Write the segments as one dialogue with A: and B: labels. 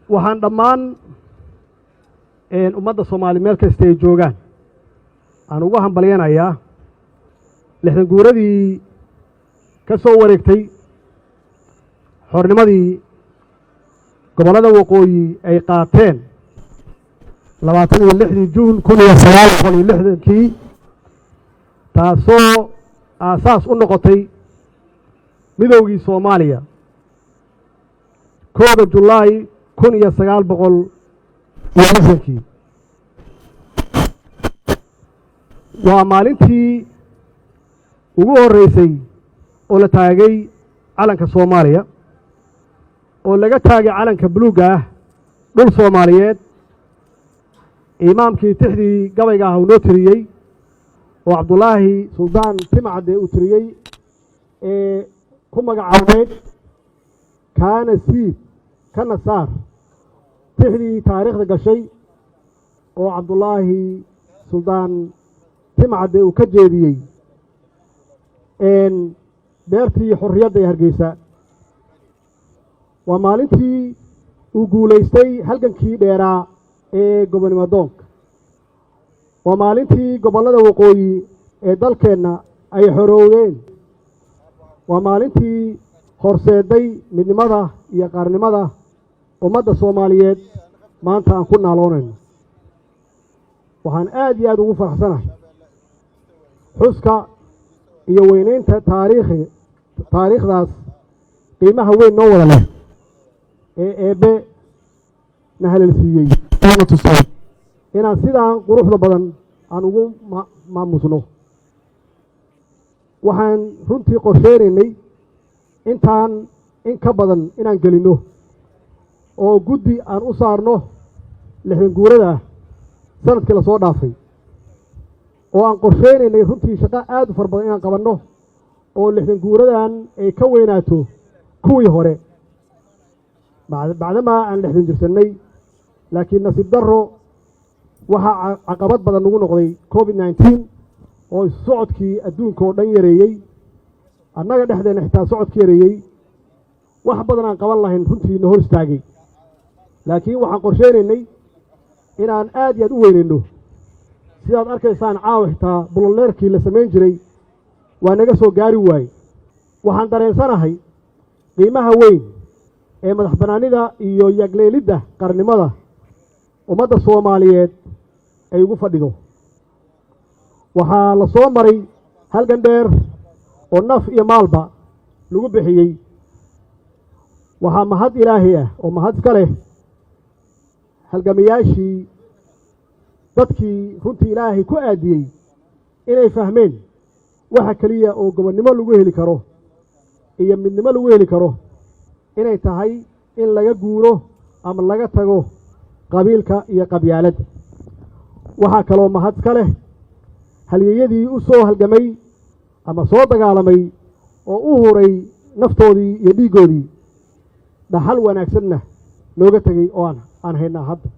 A: Waxaan dhammaan ummadda Soomaali meel kasta ay joogaan aan ugu hambalyanayaa 60 guuradii ka soo wareegtay xornimadii gobollada waqooyi ay qaateen 26-dii Juun 1960-kii, taasoo aasaas u noqotay midowgii Soomaaliya 1-da Julaay 1960-kii. Waa maalintii ugu horreysay oo la taagay calanka Soomaaliya, oo laga taagay calanka buluugga ah dhul Soomaaliyeed. Imaamkii tixdii gabayga ah uu noo tiriyey oo Cabdulaahi Suldaan Timacadde uu tiriyey ee ku magacaabneyd "Kaana siib kana saar", tixdii taariikhda gashay oo Cabdulaahi Suldaan Timacadde uu ka jeediyey beertii xorriyadda ee Hargeysa. Waa maalintii uu guulaystay halgankii dheeraa ee gobonimo doonka. Waa maalintii gobollada waqooyi ee dalkeenna ay xorooween. Waa maalintii horseeday midnimada iyo qaarnimada ummadda Soomaaliyeed maanta aan ku naaloonayno. Waxaan aad iyo aad ugu faraxsanahay xuska iyo weynaynta taariikhdaas qiimaha weyn noo wada leh ee Eebbe na haleelsiiyey oona tusay inaan sidaan quruxda badan aan ugu maamusno. Waxaan runtii qorsheynaynay intaan in ka badan inaan gelinno oo guddi aan u saarno 60 guurada sanadkii lasoo dhaafay, oo aan qorsheynaynay runtii shaqo aad u fara badan inaan qabanno oo 60 guuradan ay ka weynaato kuwii hore, bacdamaa aan 60 jirsannay. Laakiin nasiib darro, waxaa caqabad badan nagu noqday COVID-19 oo socodkii adduunka oo dhan yareeyey, annaga dhexdeenna xitaa socodki yareeyey, wax badan aan qaban lahayn runtii na hor istaagay. Laakiin waxaan qorsheynaynay inaan aad iyo aad u weynayno. Sidaad arkaysaan, caawa xitaa buloleerkii la samayn jiray waa naga soo gaari waaye. Waxaan dareensanahay qiimaha weyn ee madax bannaanida iyo yagleelidda qarnimada ummadda Soomaaliyeed ay ugu fadhido. Waxaa la soo maray halgan dheer Oo naf iyo maalba lagu bixiyey. Waxaa mahad Ilaahi ah oo mahad iska leh halgamayaashii, dadkii runtii Ilaahay ku aadiyey inay fahmeen waxa keliya oo gobonnimo lagu heli karo iyo midnimo lagu heli karo inay tahay in laga guuro ama laga tago qabiilka iyo qabyaaladda. Waxaa kaloo mahad iska leh halyeeyadii u soo halgamay ama soo dagaalamay oo u huray naftoodii iyo dhiiggoodii, dhaxal wanaagsanna nooga tegey oo aan haynaa hadda.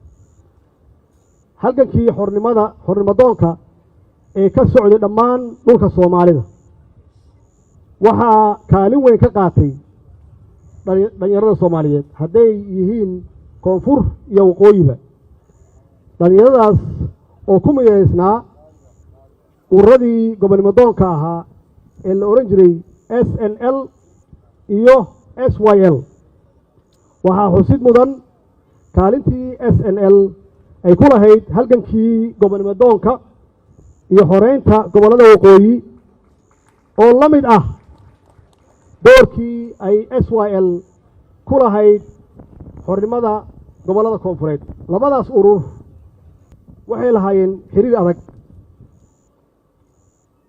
A: Halgankii xornimada, xornimadoonka ee ka socday dhammaan dhulka Soomaalida waxaa kaalin weyn ka qaatay dhalinyarada Soomaaliyeed, hadday yihiin koonfur iyo waqooyiba. Dhalinyaradaas oo ku midaysnaa ururadii gobonimodoonka ahaa ee la odhan jiray SNL iyo SYL. Waxaa xusid mudan kaalintii SNL ay ku lahayd halgankii gobonimodoonka iyo xoreynta gobollada waqooyi, oo la mid ah doorkii ay SYL ku lahayd xornimada gobollada koonfureed. Labadaas urur waxay lahaayeen xiriir adag,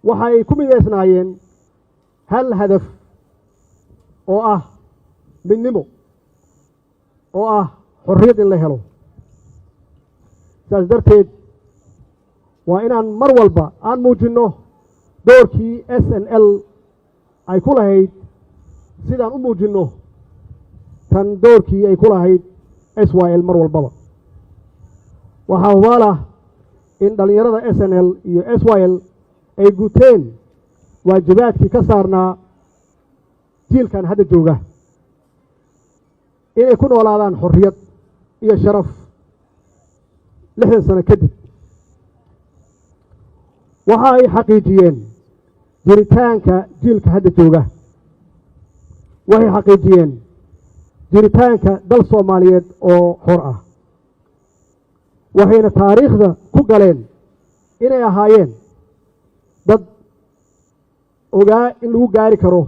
A: waxay ku midaysnaayeen hal hadaf oo ah midnimo, oo ah xorriyad in la helo. Saas darteed waa inaan mar walba aan muujinno doorkii SNL ay ku lahayd, sidaan u muujinno tan doorkii ay ku lahayd SYL mar walbaba. Waxaa hubaal ah in dhallinyarada SNL iyo SYL ay guteen waajibaadkii ka saarnaa jiilkan hadda jooga inay ku noolaadaan xorriyad iyo sharaf 60 sano kadib. Waxa ay xaqiijiyeen jiritaanka jiilka hadda jooga, waxay xaqiijiyeen jiritaanka dal Soomaaliyeed oo xor ah, waxayna taariikhda ku galeen inay ahaayeen dad ogaa in lagu gaari karo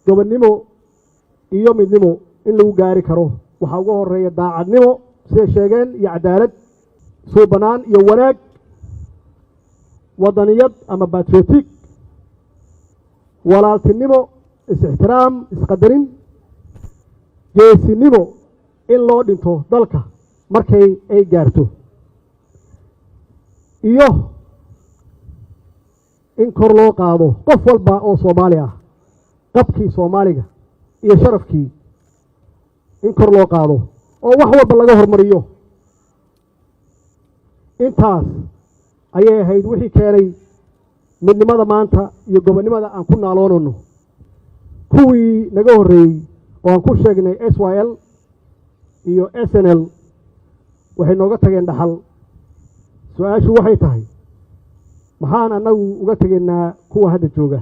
A: gobonnimo iyo midnimo. In lagu gaari karo waxaa uga horeeya daacadnimo, siday sheegeen, iyo cadaalad, suubanaan iyo wanaag, waddaniyad ama patriotic, walaaltinimo, is-ixtiraam, isqadarin, geesinimo in loo dhinto dalka markay ay gaarto, iyo in kor loo qaado qof walba oo Soomaali ah, qabkii Soomaaliga iyo sharafkii in kor loo qaado oo wax walba laga hormariyo. Intaas ayay ahayd wixii keenay midnimada maanta iyo gobonnimada aan ku naaloonano. Kuwii naga horreeyey oo aan ku sheegnay SYL iyo SNL waxay nooga tageen dhaxal. Su-aashu waxay tahay, maxaan annagu uga tegaynaa kuwa hadda jooga?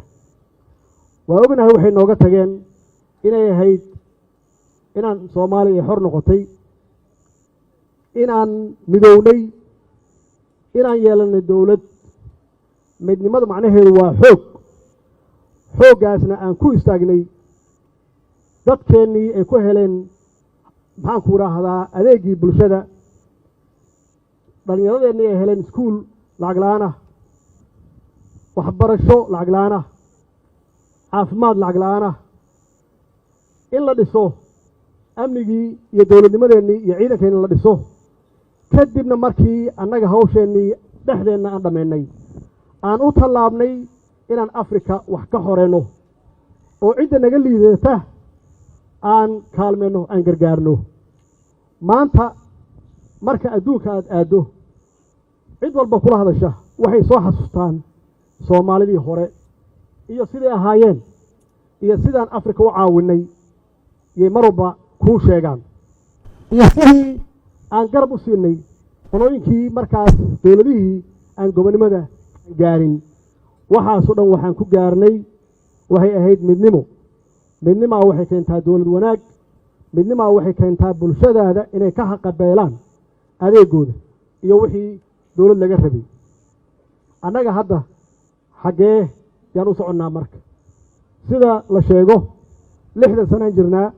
A: Waa ognahay waxay nooga tageen inay ahayd inaan Soomaaliya xor noqotay, inaan midownay, inaan yeelanay dowlad. Midnimada macnaheedu waa xoog, xooggaasna aan ku istaagnay, dadkeennii ay ku heleen, maxaanku idhaahdaa, adeegii bulshada, dhallinyaradeenii ay heleen iskuul lacag la-aan ah, waxbarasho lacag la-aan ah, caafimaad lacag la-aan ah, in la dhiso amnigii iyo dowladnimadeennii iyo ciidankeenni la dhiso. Kadibna markii annaga hawsheennii dhexdeenna aan dhammaynay, aan u tallaabnay inaan Afrika wax ka xoreyno oo cidda naga liidata aan kaalmayno, aan gargaarno. Maanta marka adduunka aad aaddo, cid walba kula hadasha waxay soo xasuustaan Soomaalidii hore iyo siday ahaayeen iyo sidaan Afrika u caawinay yay mar walba kuu sheegaan, iyo sidii aan garab u siinay qolooyinkii markaas dowladihii aan gobonnimada gaarin. Waxaasoo dhan waxaan ku gaarnay waxay ahayd midnimo. Midnimaa waxay keentaa dowlad wanaag, midnimaa waxay keentaa bulshadaada inay ka haqabeelaan adeegooda iyo wixii dowlad laga rabay. Annaga hadda xaggee yaan u soconnaa? Marka Sida la sheego, 60 sanaan jirnaa.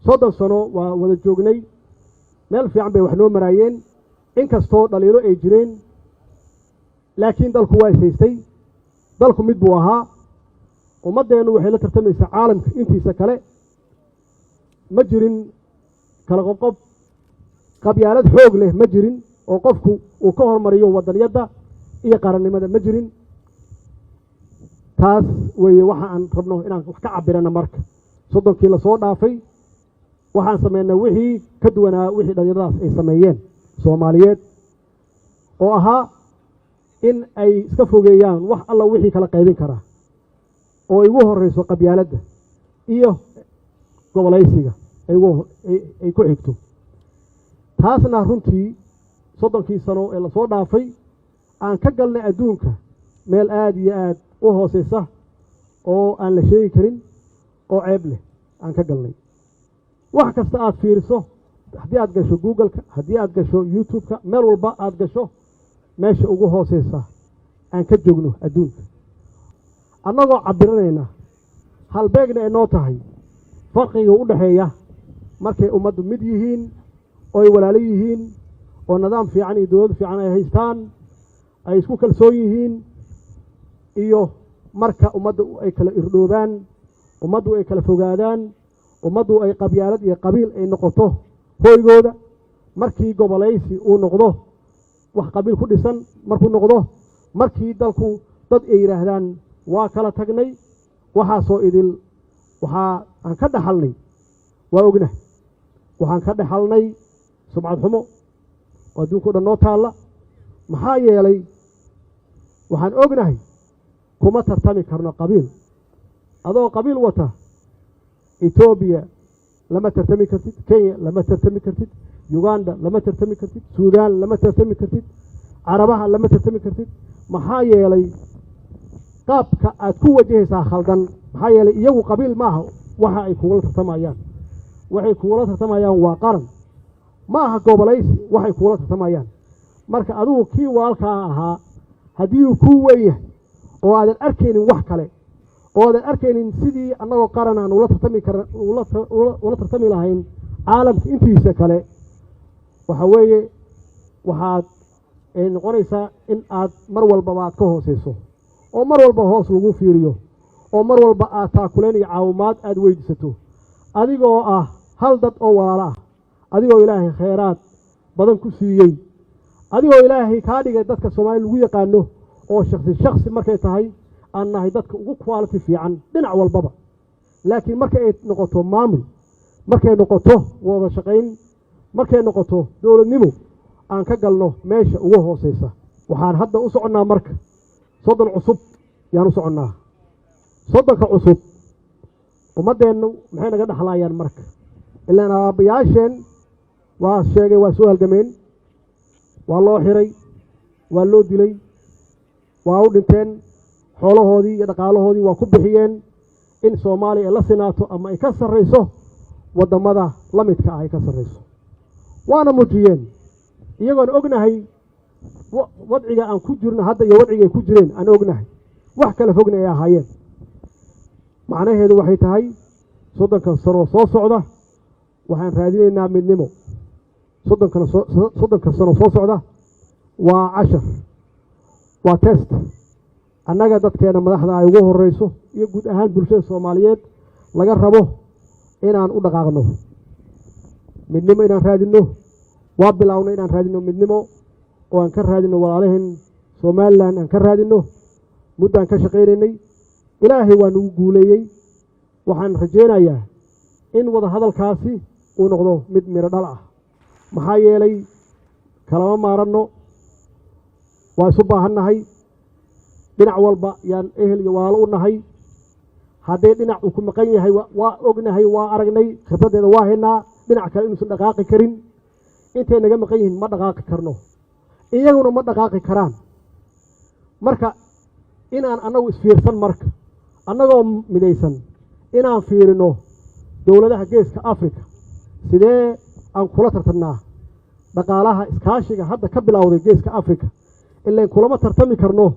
A: 30 sano waa wada joognay, meel fiican bay wax noo maraayeen, inkastoo dhaliilo ay jireen, laakiin dalku waa ishaystay, dalku mid buu ahaa. Ummaddeennu waxay la tartamaysaa caalamka intiisa kale. Ma jirin kala qobqob, qabyaalad xoog leh ma jirin oo qofku uu ka hormariyo wadaniyadda iyo qarannimada, ma jirin. Taas weeye waxa aan rabno inaan wax ka cabirano. Marka 30kii lasoo dhaafay waxaan sameynay wixii ka duwanaa wixii dhallinyaradaas ay sameeyeen Soomaaliyeed, oo ahaa in ay iska fogeeyaan wax alla wixii kala qaybin karaa, oo igu horeyso qabyaaladda iyo gobolaysiga ay ku xigto. Taasna runtii 30kii sano ee lasoo dhaafay aan ka galnay adduunka meel aada iyo aad u hooseysa oo aan la sheegi karin oo ceeb leh aan ka galnay. Wax kasta aad fiiriso, haddii aad gasho Google-ka, haddii aad gasho YouTube-ka, meel walba aad gasho, meesha ugu hooseysa aan ka joogno adduunka, annagoo cabiranayna halbeegna ay noo tahay farqiga u dhexeeya markay ummaddu mid yihiin oo ay walaalo yihiin oo nidaam fiican iyo dowlad fiican ay haystaan, ay isku kalsoon yihiin, iyo marka ummadda ay kala irdhoobaan, ummaddu ay kala fogaadaan, ummaddu ay qabyaalad iyo qabiil ay noqoto hooygooda, markii gobolaysi uu noqdo wax qabiil ku dhisan markuu noqdo, markii dalku dad ay yidhaahdaan waa kala tagnay. Waxaasoo idil waxaa aan ka dhaxalnay waa ognahay. Waxaan ka dhaxalnay sumcad xumo oo adduunka o dhan noo taalla. Maxaa yeelay, waxaan ognahay kuma tartami karno qabiil. Adoo qabiil wata Etoobiya lama tartami kartid, Kenya lama tartami kartid, Uganda lama tartami kartid, Suudaan lama tartami kartid, Carabaha lama tartami kartid. Maxaa yeelay, qaabka aad ku wajahaysaa khaldan. Maxaa yeelay, iyagu qabiil maaha waxa ay kugula tartamayaan. Waxay kugula tartamayaan waa qaran, ma aha gobolaysi waxay kugula tartamayaan. Marka adigu kii walaalkaa ahaa haddii uu kuu weyn yahay oo aadan arkaynin wax kale, oo aadan arkaynin sidii annagoo qaran aan ula tartami kar ula tartami lahayn caalamka intiisa kale, waxa weeye waxaad noqonaysaa in aad mar walbaba aad ka hooseyso, oo mar walba hoos lagu fiiriyo, oo mar walba aad taakuleen iyo caawimaad aad weydiisato, adigoo ah hal dad oo walaalo ah, adigoo Ilaahay khayraad badan ku siiyey, adigoo Ilaahay kaa dhigay dadka Soomaaliya lagu yaqaano oo shaksi shaksi markay tahay aan nahay dadka ugu quality fiican dhinac walbaba. Laakiin marka ay noqoto maamul, markay noqoto wada shaqayn, markay noqoto dowladnimo, aan ka galno meesha ugu hooseysa. Waxaan hadda u soconnaa marka 30 cusub yaan u soconnaa. 30ka cusub ummaddeennu maxay naga dhexlaayaan? Marka ilaan aabbayaasheen waa sheegay, waa soo halgameen, waa loo xiray, waa loo dilay, waa u dhinteen, xoolahoodii iyo dhaqaalahoodii waa ku bixiyeen in Soomaaliya ay la sinaato ama ay ka sarrayso waddamada la midka ah, ay ka sarrayso. Waana muujiyeen, iyagoon ognahay wadciga aan ku jirno hadda iyo wadciga ay ku jireen aan ognahay, wax kala fogna ay ahaayeen. Macnaheedu waxay tahay 30ka sanoo soo socda waxaan raadinaynaa midnimo. 30ka sano soo socda waa cashar, waa test annaga dadkeena madaxda ay ugu horeyso iyo guud ahaan bulshada Soomaaliyeed laga rabo inaan u dhaqaaqno midnimo, inaan raadinno. Waa bilawnay inaan raadinno midnimo oo aan ka raadinno walaalaheen Somaliland, aan ka raadinno. Muddaan ka shaqaynaynay, Ilaahay waa nagu guuleeyey. Waxaan rajaynayaa in wada hadalkaasi uu noqdo mid miro dhal ah. Maxaa yeelay, kalama maaranno, waa isu baahannahay, dhinac walba yaan ehel iyo walaalo u nahay. Haddii dhinac uu ku maqan yahay, waa ognahay, waa aragnay, khibraddeeda waa haynaa, dhinac kale inuusan dhaqaaqi karin. Intay naga maqan yihiin ma dhaqaaqi karno, iyaguna ma dhaqaaqi karaan. Marka inaan annagu isfiirsan, marka annagoo midaysan inaan fiirino dowladaha Geeska Africa, sidee aan kula tartamnaa dhaqaalaha iskaashiga hadda ka bilowday Geeska Africa? Ilain kulama tartami karno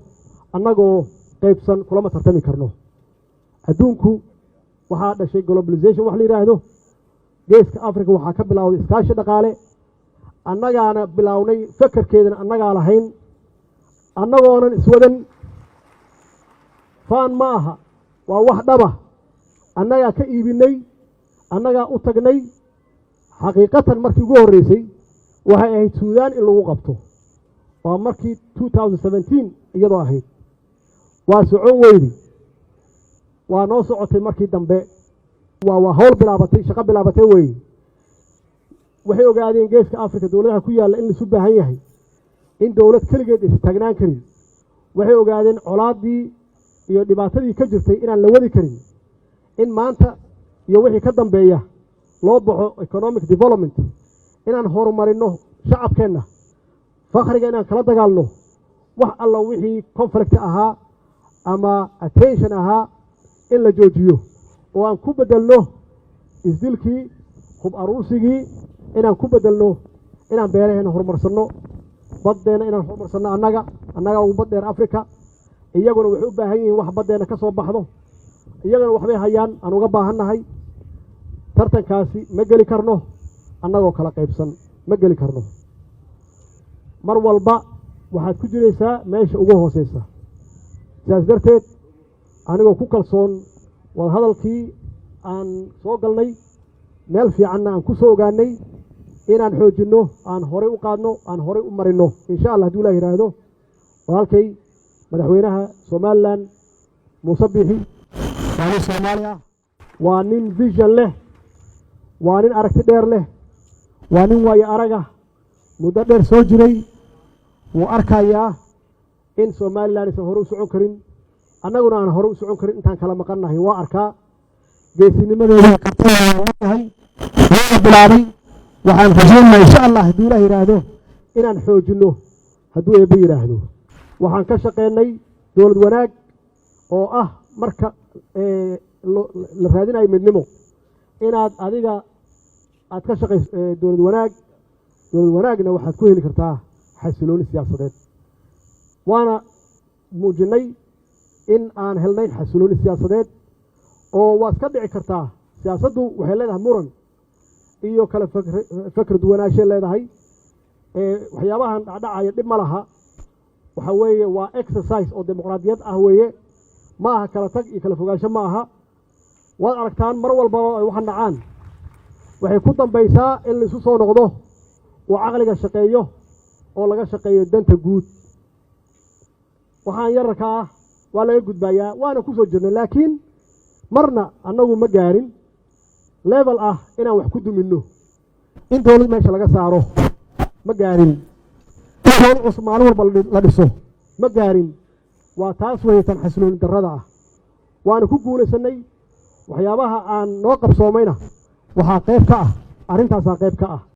A: annagoo qaybsan, kulama tartami karno. Adduunku waxaa dhashay globalization wax la yidhaahdo. Geeska Africa waxaa ka bilowday iskaashi dhaqaale. Annagaana bilownay fekerkeedana, annagaa lahayn, annagoonan iswadan. Faan ma aha, waa wax dhaba. Annagaa ka iibinay, annagaa u tagnay. Xaqiiqatan, markii ugu horreysay waxay ahayd Suudaan in lagu qabto. Waa markii 2017 iyadoo ahayd. Waa socon weydi, waa noo socotay markii dambe. Waa hawl bilaabatay, shaqo bilaabatay weeye. Waxay ogaadeen Geeska Africa dowladaha ku yaalla in laisu baahan yahay, in dowlad keligeed istaagnaan karin. Waxay ogaadeen colaaddii iyo dhibaatadii ka jirtay inaan la wadi karin, in maanta iyo wixii ka dambeeya loo baxo economic development, inaan horumarinno shacabkeenna, fakhriga inaan kala dagaalno, wax alla wixii conflict ahaa ama attention ahaa in la joojiyo oo aan ku beddelno isdilkii, hub aruursigii, inaan ku beddelno inaan beeraheena horumarsanno, baddeenna inaan horumarsanno. Annaga ugu bad dheer Africa. Iyaguna waxay u baahan yihiin wax baddeenna ka soo baxdo. Iyagana waxbay hayaan aan uga baahan nahay. Tartankaasi ma geli karno annagoo kala qaybsan, ma geli karno. Mar walba waxaad ku jiraysaa meesha ugu hooseysa. Sidaas darteed, anigoo ku kalsoon wadahadalkii aan soo galnay, meel fiicanna aan ku soo ogaanay, inaan xoojinno, aan horay u qaadno, aan horay u marinno, insha Allah, haduu ilah yidhaahdo. Walaalkay madaxweynaha Somaliland Muuse Biixi waa nin Soomaali ah, waa nin vision leh, waa nin aragti dheer leh, waa nin waayo araga, muddo dheer soo jiray. Wuu arkayaa in Somaliland aysan hore u socon karin, annaguna aan hore u socon karin intaan kala maqannahay. Waa arkaa geesinimadeeda, kartidahay, waana bilaabay. Waxaan rajaynaynaa, insha Allah, hadduu Ilaah yidhaahdo, inaan xoojinno, hadduu Eebbe yidhaahdo. Waxaan ka shaqeynay dowlad wanaag oo ah marka la raadinayo midnimo inaad adiga aad ka shaqayso dowlad wanaag. Dowlad wanaagna waxaad ku heli kartaa xasilooni siyaasadeed. Waana muujinnay in aan helnay xasilooni siyaasadeed oo waa iska dhici kartaa. Siyaasaddu waxay leedahay muran iyo kala fakr duwanaanshay leedahay. Waxyaabahan dhacdhacaya dhib ma laha. Waxa weeye waa exercise oo dimuqraadiyad ah weeye. Ma aha kala tag iyo kala fogaansho, ma aha. Waad aragtaan, mar walbaba ay waxan dhacaan, waxay ku dambaysaa in laisu soo noqdo oo caqliga shaqeeyo oo laga shaqeeyo danta guud. Waxaan yararka ah waa laga gudbayaa, waana ku soo jirnay, laakiin marna annagu ma gaarin level ah inaan wax ku duminno, in dowlad meesha laga saaro ma gaarin, in dowlad cusub maalin walba la dhiso ma gaarin. Waa taas weytan xasilooni darrada ah. Waana ku guulaysanay. Waxyaabaha aan noo qabsoomayna waxaa qayb ka ah arrintaasaa qayb ka ah.